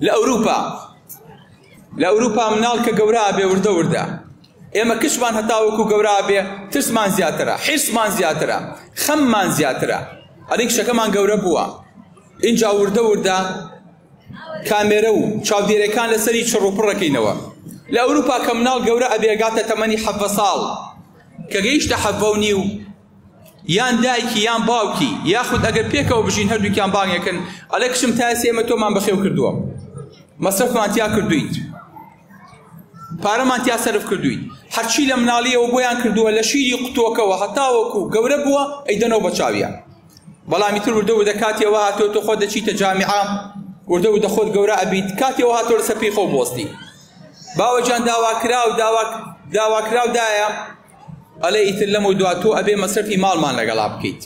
لە ئەوروپا لە ئەوروپا مناڵ کە گەورە ئەبێ وردە وردە ئێمە کچمان هەتاوەکو گەورە ئەبێ ترسمان زیاترە حیرسمان زیاترە خەممان زیاترە ئەرێ کچەکەمان گەورە بووە ئینجا وردە وردە کامێرە و چاودێرەکان لەسەری چڕ و پڕەکەینەوە لە ئەوروپا کە مناڵ گەورە ئەبێ گاتە تەمەنی حەڤە ساڵ کە گەیشتە حەڤە و نیو یان دایکی یان باوکی یاخود ئەگەر پێکەوە بژین هەردووکیان بانگێکن ئەڵێ کچم تا ئێستا ئێمە تۆمان بەخێو کردووە مەسرەفمان تیا کردوویت پارەمان تیا سەرف کردوویت هەرچی لە مناڵیەوە بۆیان کردووە لە شیری قوتۆکەوە هەتاوەکو گەورە بووە ئەیدەنەوە بە چاویان بەڵامی تر وردە وردە کاتێەوە هاتۆ تۆ خۆت دەچیتە جامیعە وردە وردە خۆت گەورە ئەبیت کاتێەوە هاتۆ لەسەر پێی خۆ بۆستی باوەجان داواکراو داواکراو دایە ئەڵێ ئیتر لەمەو دوا تۆ ئەبێ مەسرەفی ماڵمان لەگەڵا بکەیت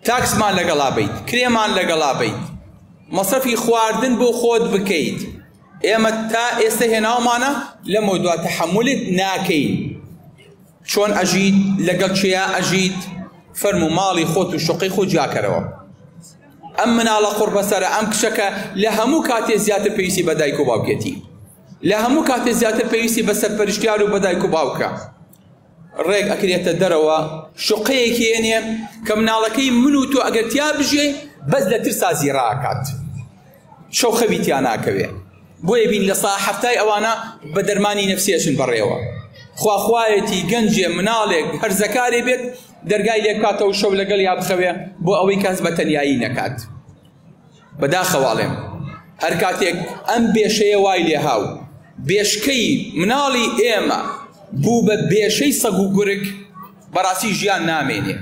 تاکسمان لەگەڵا بیت کرێمان لەگەڵا بیت مەسرەفی خواردن بۆ خۆت بکەیت ئێمە تا ئێستا هێناومانە لەمەو دوا تەحەمولت ناکەین چۆن ئەژیت لەگەڵ کێیا ئەژیت فەرموو ماڵی خۆت و شوقەی خۆ جیاکەرەوە ئەم مناڵە قوڕبەسەرە ئەم کچەکە لە هەموو کاتێ زیاتر پێویستی بە دایک و باوکێتی لە هەموو کاتێ زیاتر پێویستی بە سەرپەرشتیار و بە دایک و باوکە ڕێک ئەکرێتە دەرەوە شوقەیەکی ئێنێ کە مناڵەکەی من و تۆ ئەگەر تیا بژێ بەس لە ترسا زیڕاکات شەو خەوی تیا ناکەوێ بۆیە بین لە سا حەفتای ئەوانە بە دەرمانی نەفسی ئەچن بەڕێوە خواخوایەتی گەنجێ مناڵێک هەرزەکارێ بێت دەرگای لێ بکاتەوە شەو لەگەڵ یا بخەوێ بۆ ئەوەی کەس بە تەنیایی نەکات بەداخەوە ئەڵێم هەر کاتێک ئەم بێشەیە وای لێهاو بێشکەی مناڵی ئێمە بوو بە بێشەی سەگ و گورگ بەڕاستی ژیان نامێنێ.